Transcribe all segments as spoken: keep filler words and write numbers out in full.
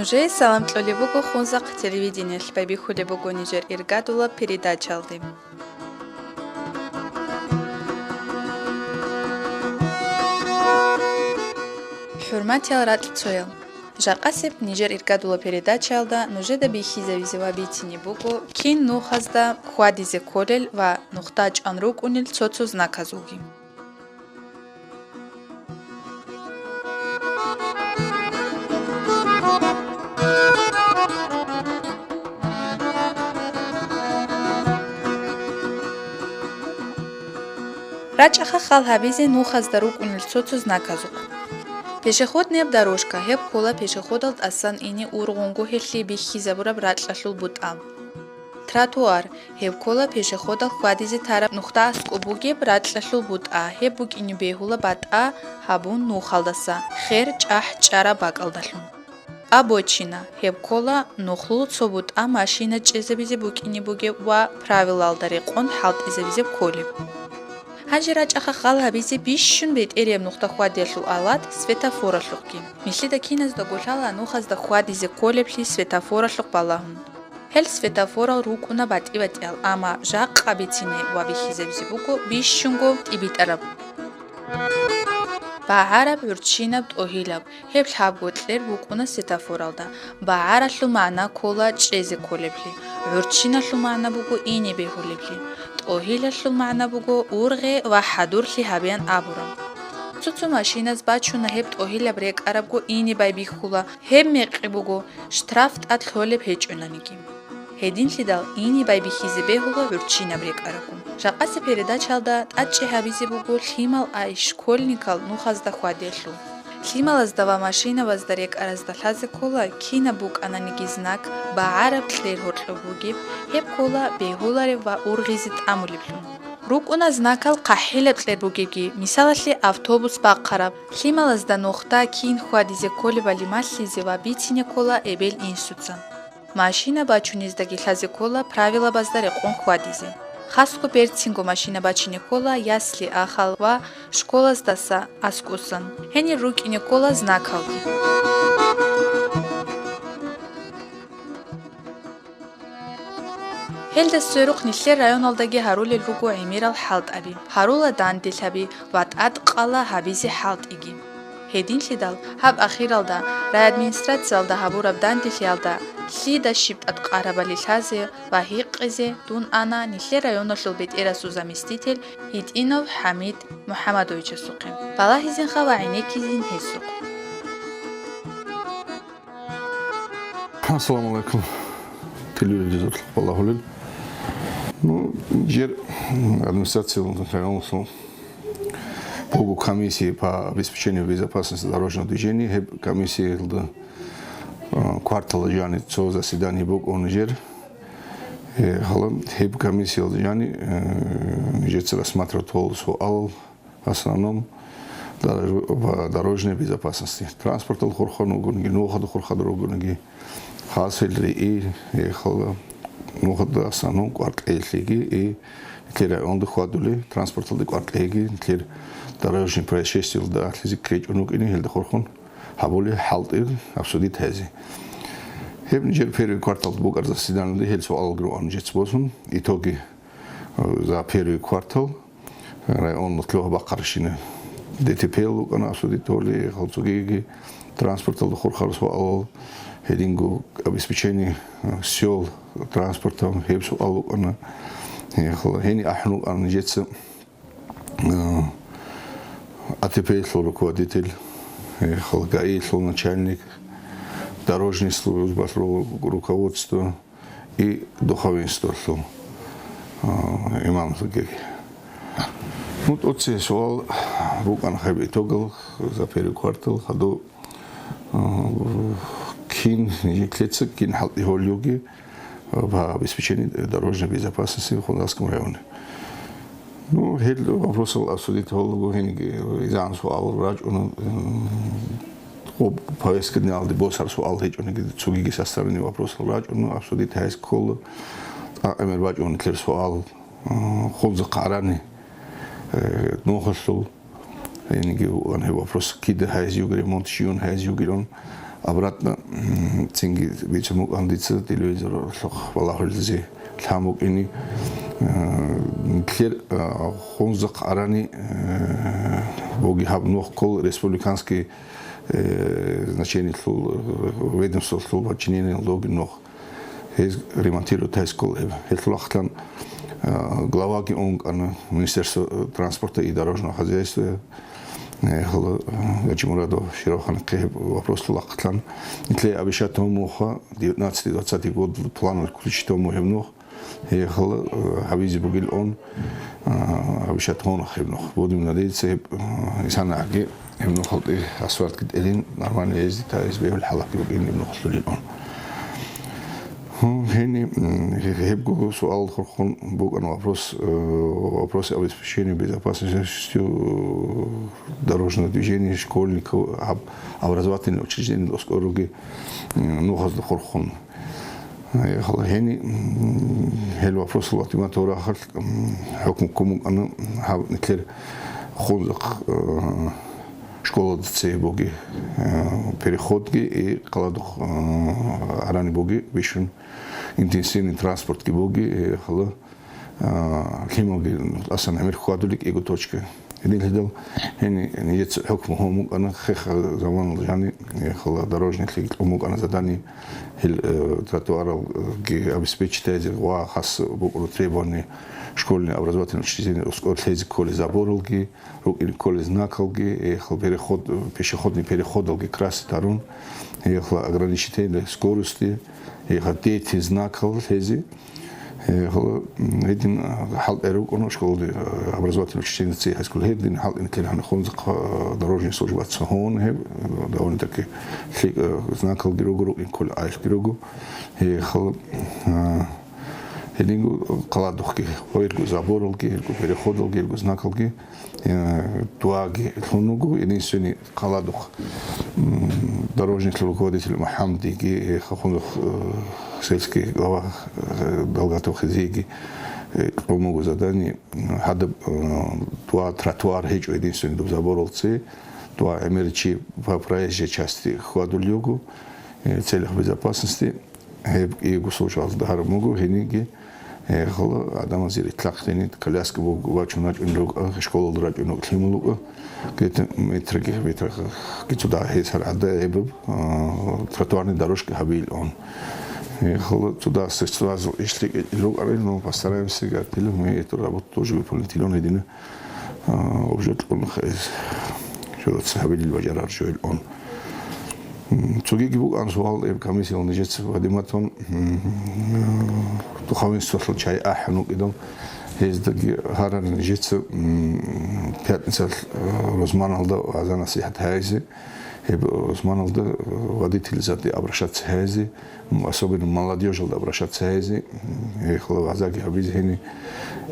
Жей салам кьолеб буго Хунзахъ телевидениялъ байбихьулеб буго нижер иргадулаб передачаялде. ХӀурматиял ракьцоял! Жакъасеб нижер иргадула передачаялда нужеда бихьизавизе ва бицине буго, кин нухазда хьвадизе кколел ва нухда чӀван рукӀунел цо-цо знаказулги. РачӀаха хал гьабизе нухазда рукӀунел цо-цо знаказухъ. Пешеходная дорожка, гьеб ккола пешеходал тӀасан ине ургъунго гьелъие бихьизабураб ракьалъул бутӀа. Тротуар, гьеб ккола пешеходал хьвадизе тараб нухда аскӀоб бугеб ракьалъул бутӀа, гьеб букӀине бегьула батӀа гьабун нухалдаса, хер чӀахӀ чӀараб бакӀалдалъун. Обочина, гьеб ккола нухлул цо бутӀа машина чӀезабизе букӀине бугеб ва правилалда рекъон хӀалтӀизабизе кколеб. Гьанже рачӀаха хал гьабизе бищун бетӀерияб нухда хьвадиялъул алат светофоралъухъги. Нилъеда киназдаго лъала нухазда хьвадизе кколеблъи светофоралъухъ балагьун. Гьел светофорал рукӀуна батӀи-батӀиял, амма жакъа бицине ва бихьизабизе буго бищунго тӀибитӀараб. БагӀараб, гӀурччинаб, тӀогьилаб, гьеб лъабго кьер букӀуна светофоралда. БагӀаралъул магӀна ккола чӀезе кколеблъи, гӀурччиналъул магӀна буго ине бегьулеблъи, тӀогьилалъул магӀна буго ургъе ва хӀадурлъи гьабеян абураб. Цо-цо машиназ бачуна гьеб тӀогьилаб рекӀарабго ине байбихьула, гьеб мекъи буго, штраф тӀад лъолеб гьечӀонаниги. Гьединлъидал ине байбихьизе бегьула гӀурччинаб рекӀарабго. Жакъасеб передачаялда тӀадчӀи гьабизе буго лъимал, ай школьникал нухазда хьвадиялъул. Лъималазда ва машинабазда рекӀаразда лъазе ккола, кинаб букӀананиги знак багӀараб кьер гьоркьоб бугеб, гьеб ккола бегьулареб ва ургъизе тӀамулеблъун. РукӀуна знакал хъахӀилаб кьер бугебги, мисалалъе, автобус бахъараб. Лъималазда нухда кин хьвадизе кколебали малъизе ва бицине ккола эбел-инсуца. Машина бачунездаги лъазе ккола правилабазда рекъон хьвадизе. Хасго берцинго машина бачине ккола ясли-ахал ва школаздаса аскӀосан. Гьенир рукӀине ккола знакалги. Гьелда сверухъ нилъер районалдаги гьарулел руго гӀемерал хӀалтӀаби, гьарула данделъаби ва тӀад къала гьабизе хӀалтӀиги. Гьединлъидал гьаб ахиралда райадминистрациялда гьабураб данделъиялда лъида щиб тӀадкъарабали лъазе ва гьикъизе дун ана нилъер районалъул бетӀерасул заместитель ГьитӀинов ХӀамид МухӀамадовичасухъе. Балагьизинха ва гӀенеккизин гьесухъ. Ассаламу алейкум. Телевизорлъухъ балагьулел. Ну, жер администрациялъул районалъул буго комиссия по обеспечению безопасности дорожного движения. Гьеб комиссиялда, а, квартал жани цо заседание букӀун жер. Э, гьала гьеб комиссиялда жани, э, нижеца рассматривать гьол суал в основном дорож-, по дорожной безопасности. Транспортал хурхун вугониги, нухада хурхадур вугониги, хасилри и, э, хала нухада в основном кӀваркьейлъиги и нилъер районда хьвадули, транспорталда кӀваркьеги, нилъер дорожный происшествиялда ахлизи ккечӀун вукӀине, гьелда хурхун гьабули хӀалтӀи обсудить гьазе. Гьеб нижер первый квартал букӀар заседаниялда гьел суалалги руан нижеца босун, итоги, э, за первый квартал районна лъугьа-бахъарщина ДТП-ял рукӀана обсудить гьоли, хал цогиги транспорталда хурхарал суалал, гьединго обеспечение, э, сел транспортом, гьеб суал рукӀана. Э, хал гьени ахӀун рукӀана нижеца, э, АТП-лъул руководитель, э, хал ГАИ-лъул начальник, дорожный службалъул руководство, и духовенстволъул, а, имамлъугеги. Ну, тӀоце суал букӀана гьеб итогал за первый квартал, гьадо, а, кин, нижеклъеца кин хӀалтӀи гьолюги, а, по обеспечению дорожной безопасности в Хунзахском районе. Ну, гьел вопросал обсудить гьолаго гьениги изан суал рачӀуна, м, хъуб повестка днялде босар суал гьечӀониги, цогиги составленный вопросал рачӀуна, обсудить гьайс ккола. ТӀакьамер бачӀун нилъер суал, м, хунза хъарани, э, нухалъул, гьениги ван гьеб вопрос кида гьайзе юг ремонт, щиюн гьайзе югилан. Обратно, м, цинги бицун букӀан дица телевизорлъухъ балагьулелъе лъан букӀине, э, нилъер, э, Хунзахъ арани, э, буги гьаб нух ккол республиканский, э, значениялъул, э, ведомстволъул подчинениялда буги нух. Гьез ремонтировать гьай ккол гьеб. Гьелъул вахъалъан, э, главаги ун кӀана Министерство, э, транспорта и дорожного хозяйства, э, гьала, э, Гьаджимурадов Широханихъе гьеб вопрос лъулахъалъан. Нилъее обещать гьамуха, девятнадцатый двадцатый год планал включить гьаму гьеб нух. Гьехъала, э, гьабизе бугил он, э, обещать гьунах гьеб нух. Будем надеяться, гьеб, э, исанагӀги гьеб нухалде асфальтги тӀерин, нормально ездить гьайзе бегьул хӀалакъги букӀин гьеб нухалъулин он. Гьур, гьени, м, гьебго суал хурхун букӀана вопрос, э, вопросы обеспечения безопасностью дорожного движения школьников, об-, образовательные учреждения, оскӀоруги, м, нухазда хурхун. Гьела гьени, м, гьел вопросал ватимат гьорахъалъ, м, хӀукму ккун букӀана гьаб нилъер Хунзахъ, э, школадаца буги, э, переходги и къаладухъ, э, арани буги бищун интенсивный транспортги буги, э, гьела, э, лъималги тӀасан гӀемер хьвадулел кӀиго точка. Гьединлъидал гьени нижеца хӀукму гьабун букӀана, хеха заманалда жани, э, гьела дорожниялъе кьун букӀана задание, гьел, э, тротуаралги обеспечить гьайзе ва хас букӀуна требование школьный образовательный учреждение оскӀор лъезе кколей заборалги, рукӀине кколей знакалги, э, гьел переход, пешеходный переходалги красить гьарун, э, гьел ограничительный скорости, э, гьел дети знакал лъезе, Э, гьала, м, гьедин, а, хӀалтӀи рукӀуна школалде, а, образовательный учреждениеца гьай ккол гьедин хӀалтӀи нилъер гьанна Хунзахъ, а, дорожный службаца гьун гьеб, а, довольно-таки лъикӀ, а, знакалги руго, рукӀин кколей гӀайилги руго. Э, гьала, а, гьединго къаладухъги, гьелго заборалги, гьелго переходалги, гьелго знакалги, э, дуаги лъун вуго, единственный Къаладухъ, м, дорожниялъул руководитель МухӀаммадиги, э, хахунухъ, э, сельский глава, э, Далгатов Хизиги, э, кьун буго задание, м, гьадаб, э, два тротуар гьечӀо, единственный доб заборалци, два гӀемер чи по проезжей части хьвадулел руго, э, в целях безопасности. Гьеб кӀиего службаялда гьарун буго, гьениги, э, гьела гӀадамазе рилълъахъе гьениб коляска буго, вачун рачӀунел рукӀа, школалда рачӀунел рукӀа, лъимал рукӀа, где-то метрги, метрги цо дагьаб гьесар гӀадаб гьеб, а, тротуарный дорожка гьабилел он. Э, гьела цо дагьаб средствазул иш лъикӀ рукӀарал, но постараемся, гьатӀилан мы эту работу тоже выполнить гьелон гьедина. А, обжо кьун хез, жо цо гьабилел бажарар жойил он. М, цогиги букӀан суал, эб комиссиял нижеца вадиматун, м, духовенстволъул чай ахӀун вукӀидал, гьездаги гьарар нижеца, м, пятницал, э, рузманалда вагӀза-насихӀат гьайзе, эб рузманалда, э, водительзаде обращаться гьайзе, М, особенно молодёжалда обращаться гьайзе, м, гьехъла вагӀзаги гьабизе гьени,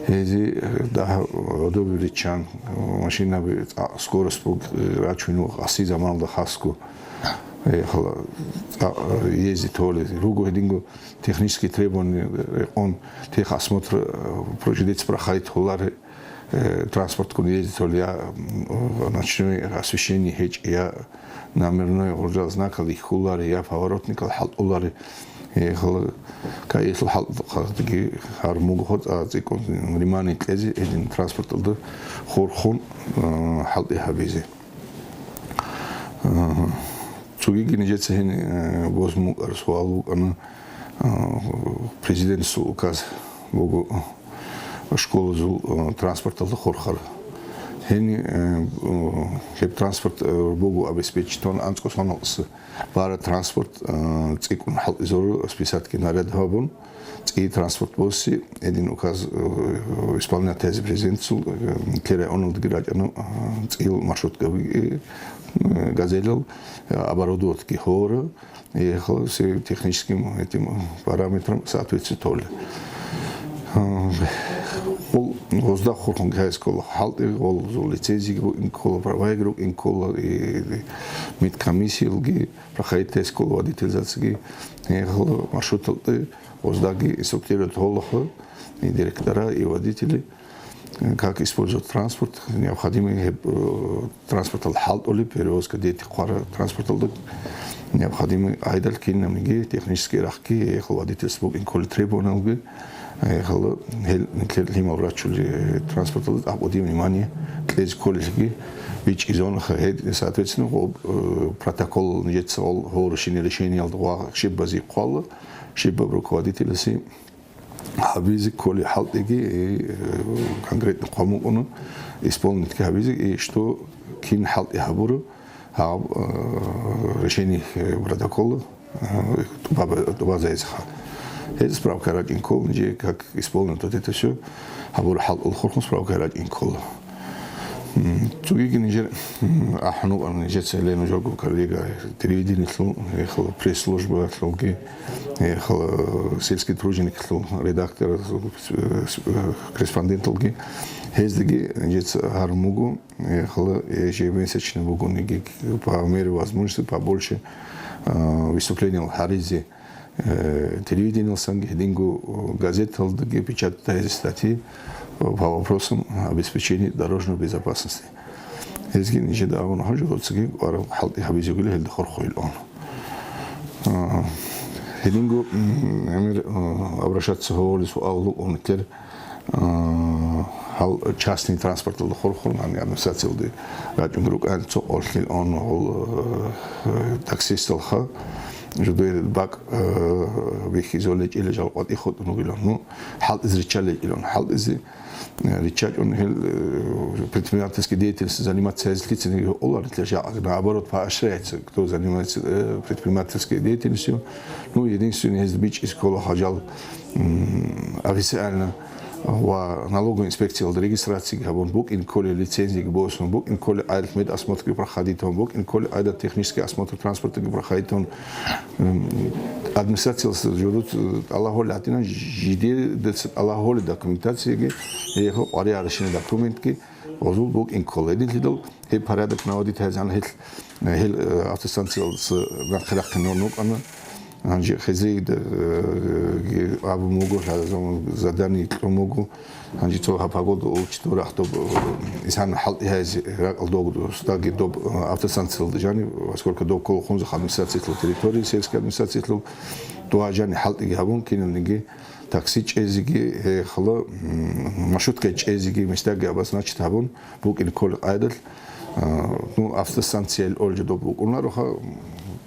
гьези, э, дагь гӀодобе риччан, э, машинаби, а, скорость буг, э, рачунел гьасси заманалда хасго, э, гьехъла, а, э, езде толел руго гьединго технический требования, э, рекъон, техосмотр, э, пройти проходить гьоларе, э, транспортккун ездитал я, м, ночное освещение гьечӀ, я номерной гъоржал знакал ихьуларе, я поворотникал хӀалтӀуларе. Э, гьала кайилъул хӀалтӀухъаздеги гьарун буго гьоцӀа цӀикӀкӀун внимание кьезе гьедин транспорталда хурхун, э, хӀалтӀи гьабизе. Э, цогиги нижеца гьениб, э, босун букӀараб суал букӀана, э, президентасул указ буго, школазул, э, транспорталда хурхар. Гьениб, э, э, гьеб транспорт, э, буго обеспечить гьабун анцӀго соналдаса. Бара транспорт, э, цӀикӀкӀун хӀалтӀизару списатги наряд гьабун, цӀи транспорт боси, гьедин указ, э, исполнять гьазе президентасул, э, ккей районалдаги рачӀана, э, цӀил маршруткаби, э, газелал, э, оборудоватьги гьора, Ехала все техническим этим параметрам соответствует толе. Гъол гъозда хурхун гьайз ккола хӀалтӀи, гъолзул лицензиги букӀин ккола, правайги рукӀин ккола, и медкомиссиялги, проходить гьайз ккола водительзацаги. Ехала маршруталда гъоздаги инструктировать гьолаха и директора, и водители. как использовать транспорт, необходимый гьеб, э, транспортал хӀалтӀулеб, перевозка дети хъвара транспорталда, необходимый гӀайдал кинабниги технический рахъги, гьехал водительство букӀин кколел требованиялги, гьехал гьел нилъер лъимал рачулел транспорталда тӀахъуди внимание кьезе кколелги бичӀчӀизавунаха гьед, соответственно, гъоб, э, протокол нижеца гъол гьорущине решениялда ва щиб базе хъвала, щибаб руководителасе гьабизе кколей хӀалтӀиги, э, конкретно хъван букӀуна, исполнитьги гьабизе, и что кин хӀалтӀи гьабура, гьаб, э, решение, э, протокола, э, тӀубаба-, тӀубазайзаха. Гьез справка рачӀин ккол, нижее как исполнить вот это всё, гьабура хӀалтӀул хурхун справка рачӀин ккола. М, цогиги нижер, м, ахӀун вукӀана нижеца гьеле нужерго коллега телевидениелъул, гьехал пресс-службалъулги, гьехал, э, сельский тружениклъул редактор, э, с-, э, корреспонденталги. Гьездаги нижеца гьарун буго, гьехал ежемесячно бугониги, по мере возможности побольше, э, выступлениял гьаризе, э, телевидениялсанги, гьединго газеталдаги печатать гьаризе статьи по вопросам обеспечения дорожной безопасности. Гьезги нижеда абуна, гьанжеги хӀалтӀи гьабизе бугила гьелда хурхуйилан. А, гьединго, м, гӀемер, а, обращаться гьавули суал букӀун нилъер, а, гьал частный транспорталда хурхун, гьанги администрациялде рачӀун рукӀан цо къолъил он гьул, э, таксисталха, жидер бакӀ, э, бихьизул гьечӀила жал къватӀи хутӀун вугилан. Ну, хӀалтӀизе риччал гьечӀилан. ХӀалтӀизе, э, риччачӀун гьел, э, предпринимательский деятельностью заниматься гьезлъицаниги гьуъулар нилъер жагӀазе. Наоборот, поощряется, кто занимается, э, предпринимательской деятельностью. Ну, единственное, гьез бичӀчӀизе ккола гьал жал, м, официально ва налоговый инспекциялда регистрацияги гьабун, букӀин кколел лицензияги босун, букӀин кколел гӀайдал медосмотрги проходитун, букӀин кколел гӀайдал технический осмотр транспортаги проходитун, м, администрациялдаса журуц тӀалаб гьолел гьатӀина, жидедаца тӀалаб гьолел документацияги, гьехъо къваригӀаращинал документги гьезул букӀин ккола. Гьединлъидал гьеб порядок наводить гьайзан гьел, гьел, э, автостанциялдаса нахъе рахъинавун вукӀана. Гьанже хезейда, э, абун буго, лъазабун задание кьун буго. Гьанже цо гьаб погода улчидал рахъ доб, э, исана хӀалтӀи гьайзе ракӀал доб, стаги доб, э, автостанциялда жани, поскольку доб ккола хунзахъ администрациялъул территории, сельская администрациялъул, дугьа жани хӀалтӀиги гьабун, кинабниги такси чӀезеги, гьехъала, м, маршрутка чӀезеги, местаги обозначить гьабун, букӀин кколел къайдал, а, ну, автостанциялъ олжа доб букӀунароха,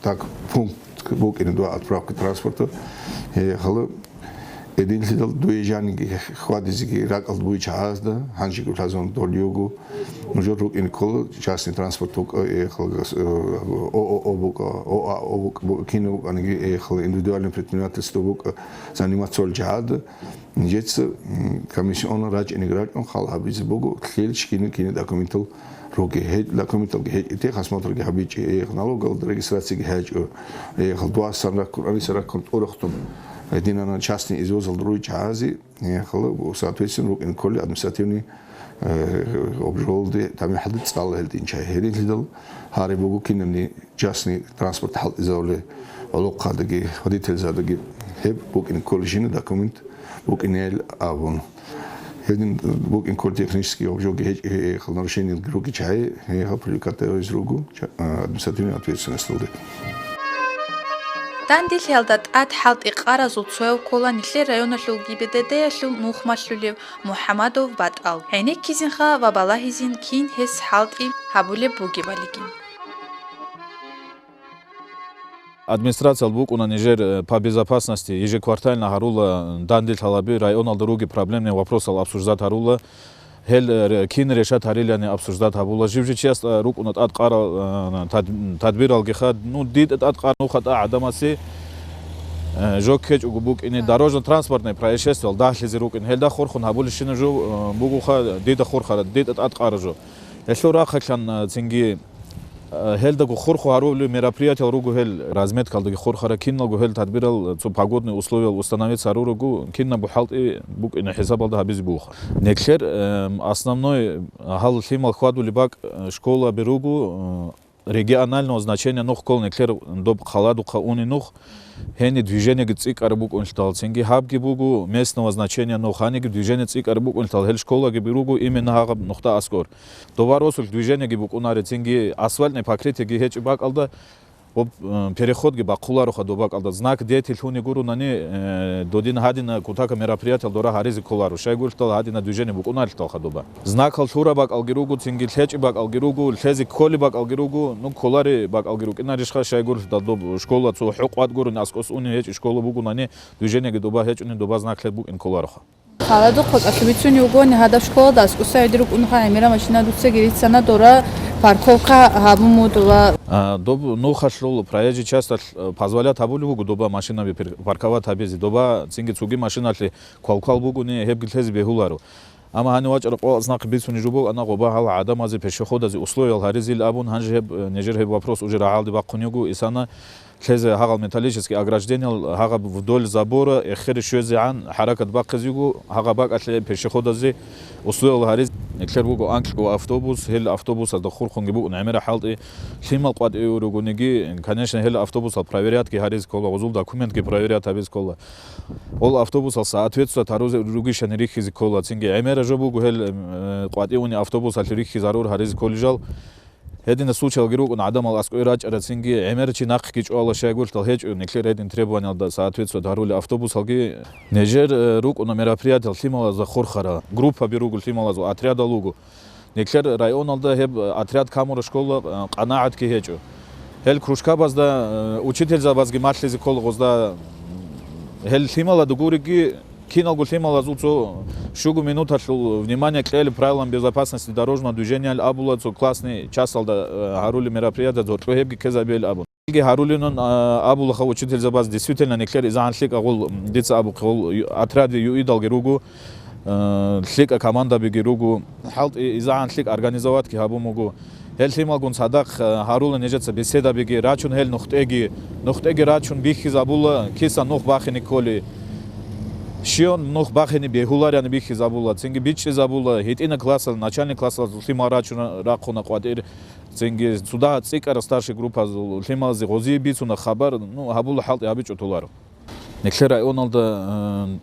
так, пункт букӀине дугьа отправка транспорта. Гьехъала, гьединлъидал дуе жаниги хьвадизеги ракӀалда бугев чагӀазда, гьанжего лъазабун дол йиго. Нужер рукӀин ккола частный транспорт букӀа, гьехъала гас-, э, ООО букӀа, ОАО букӀа, бу-, кинаб букӀаниги, гьехъала индивидуальный предпринимательство букӀа, заниматься олел чагӀазда. Нижеца, м, комиссионно рачӀинеги рачӀун хал гьабизе буго, лъел чкина кина документал ругел. Гьел документалги гьечӀеб, техосмотрги гьабичӀеб, эх, налогалда регистрацияги гьечӀеб, эх, дуасан раккун, аниса раккун, тӀурахъун, гьединана частный извозалда ругел чагӀазе, эх, соответственно, рукӀин кколел административный, э, обжолде, тамихӀалде цӀала гьел динчай. Гьединлъидал гьариб буго кинабни частный транспорт хӀалтӀизавулел гӀолохъадаги, водительзадаги гьеб букӀин кколебщина документ букӀинел абун. Гьедин букӀин кколел технический обжолги гьечӀеб, гьехъал нарушениялги ругел чагӀи, гьехъал привлекать гьавизе руго ча-, а, административный ответственносталде. Данделъиялда тӀад хӀалтӀи къаразул цояв ккола нилъер районалъул ГИБДД-ялъул нух малъулев МухӀамадов БатӀал. ГӀенеккизинха ва балагьизин кин гьес хӀалтӀи гьабулеб бугебалиги. Администрациялъ букӀуна нижер, э, по безопасности, ежеквартально гьарула, данделъ гьалаби, районалда ругел проблемный вопросал обсуждать гьарула. Гьел, э, ре-, кин решать гьарилани обсуждать гьабула. Жив-жив чияс, э, рукӀуна тӀад къарал, э, тад-, тадбиралгиха. Ну, дида тӀад къар нуха тӀа гӀадамасе, э, жо ккечӀого букӀине, дорожно-транспортное происшествиял дагьлъизе рукӀин. Гьелда хурхун гьабулебщина жо, э, бугоха дида хурхараб, дида тӀад къараб жо. Гьелъул рахъалъан, э, цинги Э, гьелдаго хурху гьарулев мероприятиял руго гьел, разметкалдаги хурхара киналго гьел тадбирал, цо погодный условиял установиться гьарурого, кинабго хӀалтӀи букӀине хӀисабалда гьабизе бугоха. Нилъер, эм, основной гьал лъимал хьвадулеб бакӀ, э, школаби руго, э, регионального значения нух ккола, нилъер доб хъаладухъа уни нух, гьени движениеги цӀикӀкӀараб букӀунлъидал, цинги гьабги буго местного значения нух, гьаниги движение цӀикӀкӀараб букӀунлъидал, гьел школаги руго именно гьагъаб нухда аскӀор. Доба росулъ движениеги букӀунаре, цинги асфальтный покрытиеги гьечӀеб бакӀалда, об-, э, переходги бахъулароха доба бакӀалда. Знак дети лъуни гурунани, э, додин гьадина кутака мероприятиял дора гьаризе кколаро, щайгурелъидал гьадина движение букӀунарелъидалха доба. Знакал лъураб бакӀалги руго, цинги лъечӀеб бакӀалги руго, лъезе кколеб бакӀалги руго, ну, кколареб бакӀалги рукӀинарищха, щайгурелъидал доб школа цо хӀукъват гурони аскӀос унев гьечӀеб школа бугунани, движениеги доба гьечӀони, доба знак лъеб букӀин кколароха. Хъаладухъ къалъубицунев вугони гьадаб школада аскӀоса гӀедин рукӀунха гӀемера машина дуцаги рицана дора парковка гьабун мудула. А, доб нухалъул проезжей часталъ, э, позволят гьабулеб буго доба машинаби пер-, парковать гьабизе, доба цинги цоги машиналъе квалквал бугони гьебги лъезе бегьуларо. Амма гьанив вачӀараб къо знак бицунеб жо буго, ана гъоба гьал гӀадамазе, пешеходазе условиял гьаризил абун, гьанже гьеб, э, нижер гьеб вопрос уже рагӀалде бахъун йиго, исана лъезе гьагъал металлический ограждениял гьагъаб вдоль забора эххере щвезегӀан хӀаракат бахъизе йиго, гьагъаб бакӀалъе пешеходазе условиял гьариз. Нилъер буго анкьго автобус, гьел автобусазда хурхунги букӀун гӀемера хӀалтӀи, лъимал къватӀиве ругониги, конечно, гьел автобусал проверятги гьаризе ккола, гъозул документги проверять гьабизе ккола. Гъол автобусал соответствовать гьарузе ругищани рихьизе ккола. Цинги гӀемера жо буго гьел, э, къватӀивуни автобусалъе рихьизарур гьаризе кколел жал. Гьедина случаялги рукӀун гӀадамал аскӀой рачӀарацинги, гӀемер чи нахъги чӀвала, щайгурелъидал гьечӀо, нилъер гьедин требованиялда соответствовать гьарули автобусалги. Нижер, э, рукӀуна мероприятиял лъималазда хурхара, группаби руго лъималазул, отрядал вуго. Нилъер районалда гьеб отряд камура школа, э, къанагӀатги гьечӀо. Гьел кружкабазда, э, учительзабазги малъизе ккола гъозда, гьел лъималада гуриги, киналго лъималазул цо щуго минуталъул внимание кьели правилам безопасности дорожного движения абула, цо классный часалда, э, гьарули мероприятие, гьоркьо гьебги ккезабейил абун. Гьарулинан, а, абулаха учительзабаз, действительно, нилъер изагӀан лъикӀа гъол, дица абухъе, гъол ю-, отряди юидалги руго, э, лъикӀа командабиги руго, хӀалтӀи изагӀан лъикӀа организоватги гьабун буго. Гьел лъималгун цадахъ, э, гьарула нижеца беседабиги, рачун гьел нухтӀеги, нухтӀеги рачун бихьизабула, киса нух бахине кколи. Щиван нух бахине бегьуларяни бихьизабула, цинги бичӀчӀизабула, гьитӀина классал, начальный классалъул лъимал рачун рахъуна къватӀир, цинги цуда цӀикӀкӀарал старший группазул лъималазе гъозие бицуна хабар, ну, гьабула хӀалтӀи гьабичӀо толаро. Нилъер районалда, э,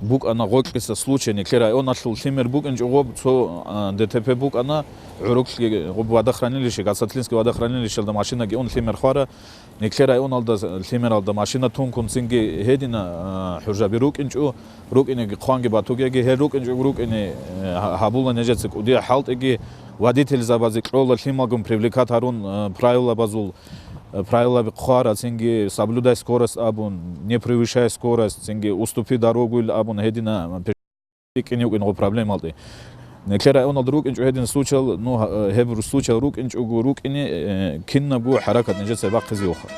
букӀана гъоркьиса случай, нилъер районалъул лъимер букӀинчӀо гъоб цо, э, ДТП букӀана, гӀуруклъи гъоб водохранилище, Гасатлинский водохранилищелда машинаги ун лъимер хвара, нилъер районалда лъимералда машина тункун цинги гьедина, э, хӀужаби рукӀинчӀо, рукӀинеги хъванги батугеги, гьел рукӀинчӀо рукӀине, э, гьа-, гьабула нижеца кӀудия хӀалтӀиги, водительзабазе кьола лъималгун привлекать гьарун, э, правилабазул, э, правилаби хъвара, цинги соблюдай скорость абун, не превышай скорость, цинги уступи дорогу ил абун, гьедина пе-, рикӀкӀине вукӀин гъо проблемалде. Нилъер районалда рукӀинчӀо гьедин случаял, ну, гьа-, э, гьеб случаял рукӀинчӀого рукӀине, э, кинабго хӀаракат нижеца бахъизе вохха.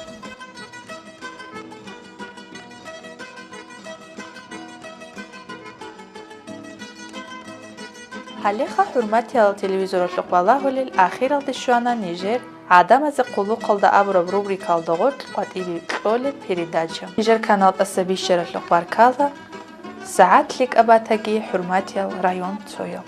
Гьалеха, хӀурматиял телевизоралъухъ балагьулел, ахиралде щвана нижер гӀадамазе хъулухъалда абураб рубрикалда гъоркь къватӀибе кьолеб передача. Нижер канал тӀаса бищаралъухъ баркала. СагӀат лъикӀаб батаги, хӀурматиял район цоял.